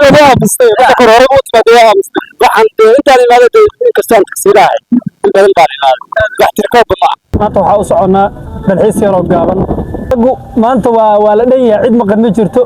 Waa aamustay marka hore, hore u timaado, waa aamustay. Waxaan dee intaan imaado dee, inkastoo aan tagsiilahay, in badan baan imaaday, wax tirkoobba ma aha. Maanta waxaa u soconnaa dalxiis yaroo gaaban. Raggu maanta waa la dhan yahay, cid maqan ma jirto.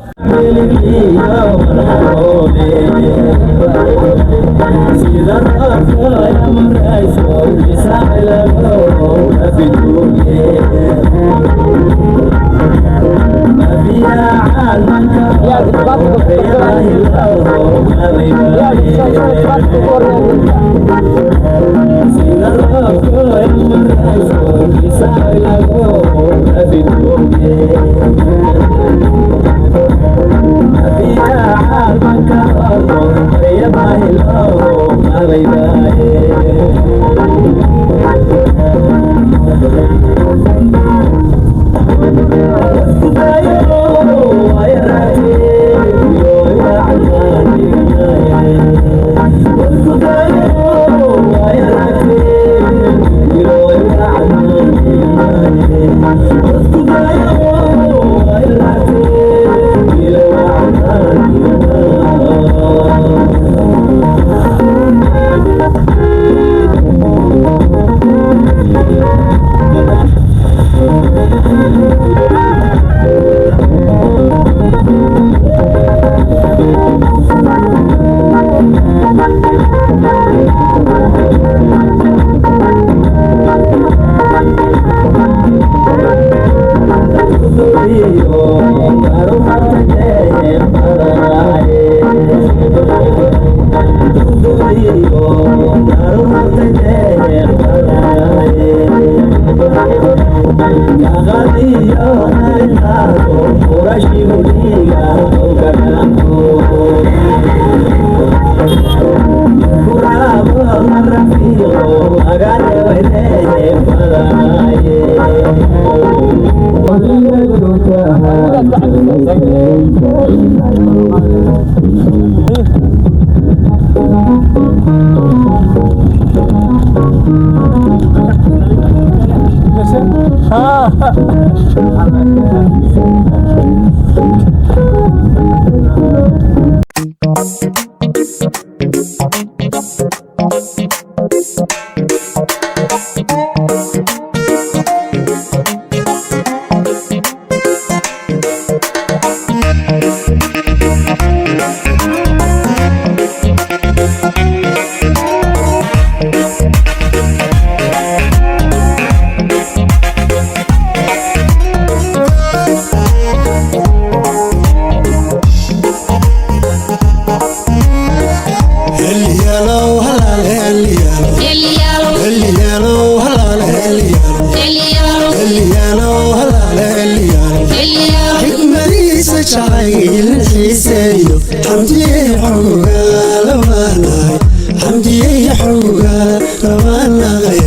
Xigmadiisa jacayl xiiseeyo, xamdiyey xoga lamaanahay, xamdiyey xoga lamaanahay.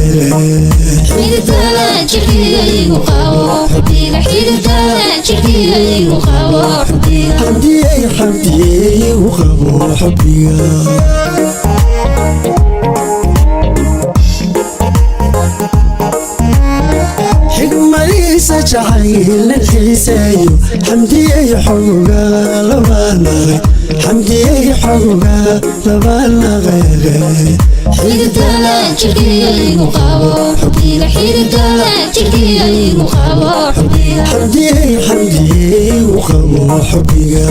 Xamdiyey, xamdiyey u qabo xubbiga. Xigmadiisa jacayl xiiseeyo, xamdiyey xoga lamaanahay, xamdiyey xoga lamaanahay. Xamdiyey, xamdiyey u qabo xubbiga.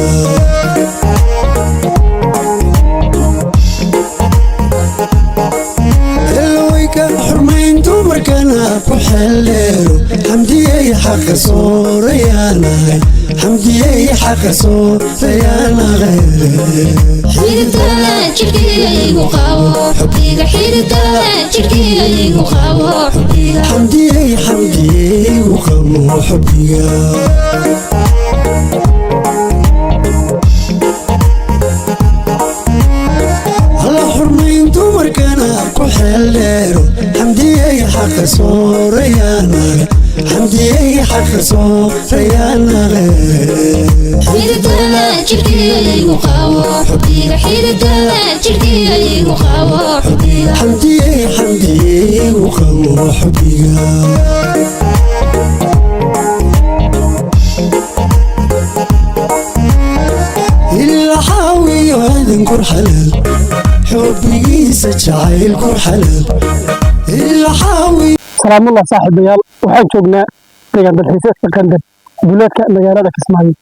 Elwayka xurmayn dumarkana ku xeeldheero, xamdiyey xaqa soorayaanahay, xamdiyey xaqa soorayaanahay. Xamdiyey, xamdiyey u qabo xubbiga. Alla xurmayn dumarkana ku xeeldheero, xamdiyey xaqa soorayaanahay, xamdiyey xaqa soorayaanahay. Xamdiyey, xamdiyey u qabo xubbiga. Ilxaawiyo Aadan kurxalal, xubbigiisa jacayl kurxalal ilxaawi. Salaamullah saaxiibayaal, waxaan joognaa deegaan dalxiiseedka Qandal, duleedka magaalada Kismaayo.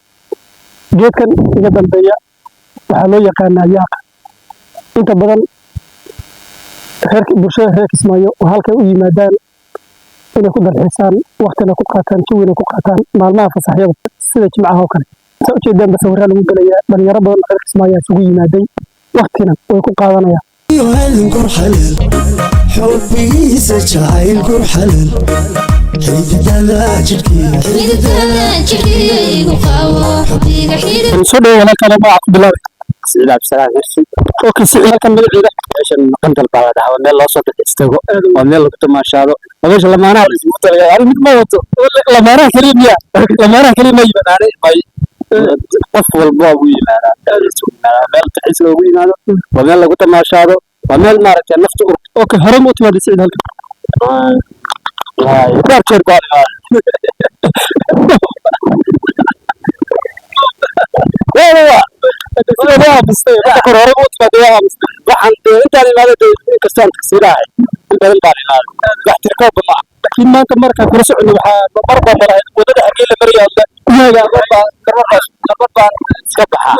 Geedkan iga dambeeya waxaa loo yaqaanaa yaaqa. Inta badan reer bulshada reer Kismaayo oo halkay u yimaadaan inay ku dalxiisaan, waqtina ku qaataan, jawina ku qaataan maalmaha fasaxyada sida Jimcaha oo kale. Saa ujeedaan ba sawirraa lagu gelayaa. Dhalinyaro badan oo reer Kismaayo isugu yimaaday, waqtina way ku qaadanayaan. Aadan kurxalal, xubbigiisa jacayl kurxalal, xididada jidhkii. Soo dhawo walaalkaan, magaca ku bilaabay. Siciid Cabdisalaam Hirsi. Okay Siciid, halkan magaceeda? Meeshan Qandal baa la dhahaa. Waa meel loo soo dalxiis tago, waa meel lagu tamaashaado, waa meesha lamaanaha la isugu talagalay. Ani mid ma wato. Lamaanaha keliya miya? Lamaanaha keliya ma yimaadaan? May, qof walba waa ugu yimaadaa, meel isugu yimaadaa, meel dalxiis loogu yimaado, waa meel lagu tamaashaado, waa meel maaragtay nafta ur. Okay, hore ma u timaaday Siciid halkan? Waay, dhowr jeer baan imaaday. Waa Waa aamustay marka hore, hore ma u timaaday? Waa aamustay. Waxaan dee intaan imaaday dee, inkastaan tagsiilahay, in badan baan imaaday, wax tirkoobba ma aha. Laakiin maanta markaan kula soconay, waxaa mar baa malahayd wadada xaggee la maraya iyaaga. Marmar baan iska baxaa,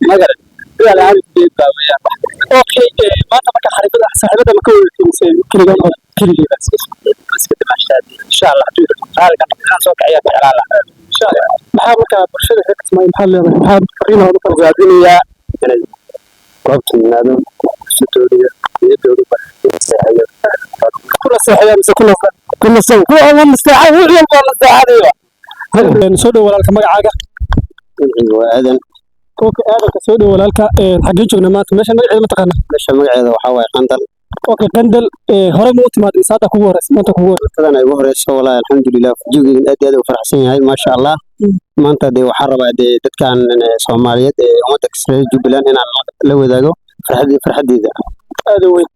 magaran sidaa la-aanteed baa weeyaan wax. Okay, maanta marka xaribada saaxiibada ma ka wadaysay keligaa ma? Keligii baan iska damaashaadiyay. Insha Allah hadduu raali ka noqdo inaan soo kaciyaa jeclaan lahaa. Insha Allah. Maxaa markaa bulshada reer Kismaayo maxaad leedahay? Maxaad fariinahooda u kala Raadinayaa inay goobta yimaado, fursadooda niyadooda seexayo. Kuna seexayaan mise ku nastaan? Ku nasan, kuwa nasteexa, wix walba nasteexadayba. Soo dhow walaalka, magacaaga? Magacayga waa Aadan. Okay Aadanka, soo dhow walaalka. Xaggee joognaa maanta? Meesha magaceeda ma taqaanaa? Meesha magaceeda waxaa waaye Qandal. Okay Qandal, hore ma u timaad mise hadda kugu horeysa, maanta kugu horeysa? Cuntadan ay ugu horeyso walahi, alxamdulilah, jawigan aad iyo aad u faraxsan yahay, maasha Allah. Maanta dee waxaan rabaa dee dadkan Soomaaliyeed ee ummadda reer Jubbaland inaan la wadaago farxadeyda. Aad u weyn.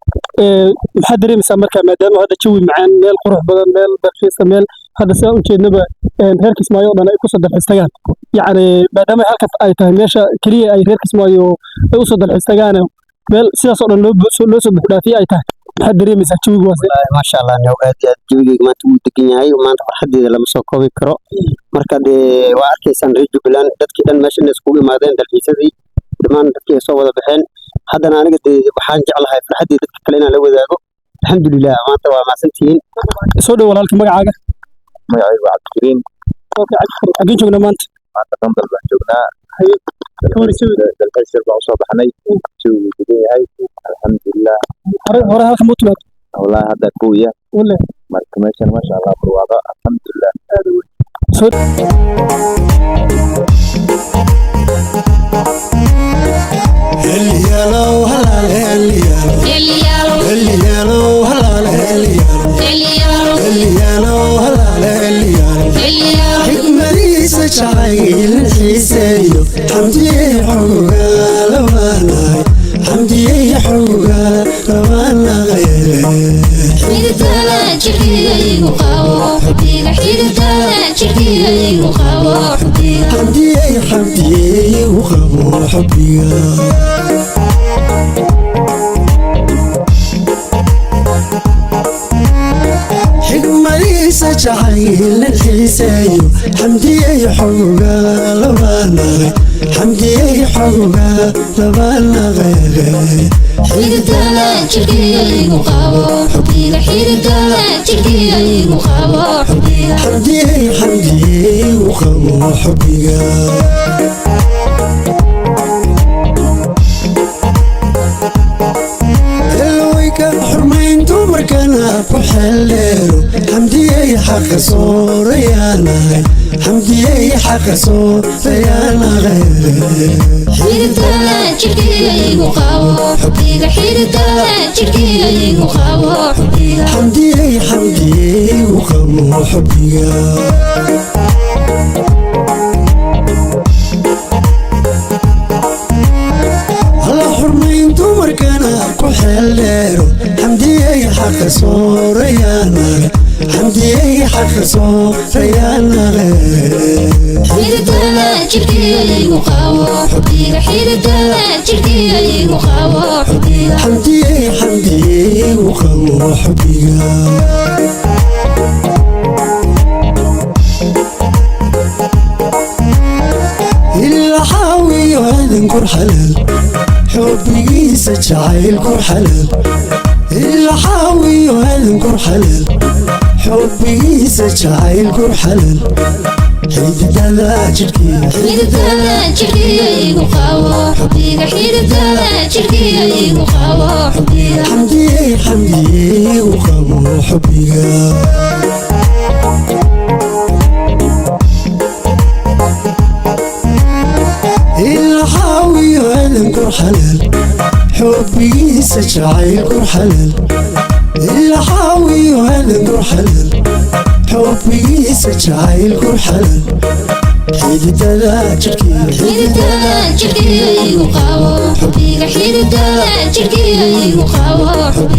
Maxaad dareemaysaa marka, maadaama hadda jawi macaan, meel qurux badan, meel dalxiisa, meel hadda sidaan ujeednaba reer Kismaayo oo dhan ay kusoo dalxiis tagaan, yacni maadaama halkan ay tahay meesha keliya ay reer Kismaayo ay usoo dalxiis tagaan, meel sidaas oo dhan loo soo buuxdhaafiyey ay tahay, maxaad dareemaysaa jawigu waa sidee? Wallaahi maasha Allah, now aad iyo aad jawigeyga maanta wuu degan yahay. Maanta farxadeyda lama soo koobi karo. Marka dee waa arkaysaan reer Jubbaland dadkii dhan meesha inay iskugu imaadeen, dalxiisadii dhammaan dadkii ay soo wada baxeen. Haddana aniga dee waxaan jeclahay farxaddii dadka kale inaan la wadaago. Alxamdulilah, maanta waa mahadsantihiin. Soo dhow walaalka, magacaaga? Magacaygu waa Cabdikariim. Okay Cabdikariim, xaggeen joognaa maanta? Maanta Qandal baan joognaa. Haye, ka waran jawiga? Dalxiis yar baan usoo baxnay, jawigu degan yahay, alxamdulilah. Hore halkan ma u timaad? Wallaahi hadda kowiya. Wale. Marka meeshan maasha Allah, barwaaqo, alxamdulilah. Soo Eliyalow halaal eliyalow, eliyalow halaal eliyalow, eliyalow halaal eliyalow, xikmadiisa jacayl xiiseeyo, xamdiyey xogaa labaanahay, xamdiyey xogaa labaanahay. Xamdiyey, xamdiyey u qabo xubbiga. Xikmadiisa jacayl xiiseeyo, xamdiyey xogaa labaanahay, xamdiyey xogaa labaanahay. Xamdiyey, xamdiyey u qabo xubbiga. Elwayka xurmayn dumarkana ku xeeldheero, xamdiyey xaqa soorayaanahay, xamdiyey xaqa soorayaanahay. Xamdiyey, xamdiyey u qabo xubbiga. Alla xurmayn dumarkana ku xeeldheero, xamdiyey xaqa soorayaanahay, xamdiyey xaqa soorayaanahay. Xididada jidhkiga igu qabo xubbiga, xididada jidhkiga igu qabo xubbiga. Xamdiyey, xamdiyey igu qabo xubbiga. Ilaa xaawiyo aadan kur xalaal, xubbigiisa jacayl kur xalaal. Ilaa xaawiyo aadan kur xalaal, xubbigiisa jacayl kur xalaal. Xididada jidhkiga, xididada jidhkiga igu qabo xubbiga, xididada jidhkiga igu qabo xubbiga. Xamdiyey, xamdiyey igu qabo xubbiga. Ilaa xaawiyo aadan kur xalaal, xubbigiisa jacayl kur xalaal. Ilaa xaawiyo aadan kur xalaal, xubbigiisa jacayl kur xalaal. Xididada jidhkiga, xididada jidhkiga igu qabo xubbiga, xididada jidhkiga igu qabo xubbiga.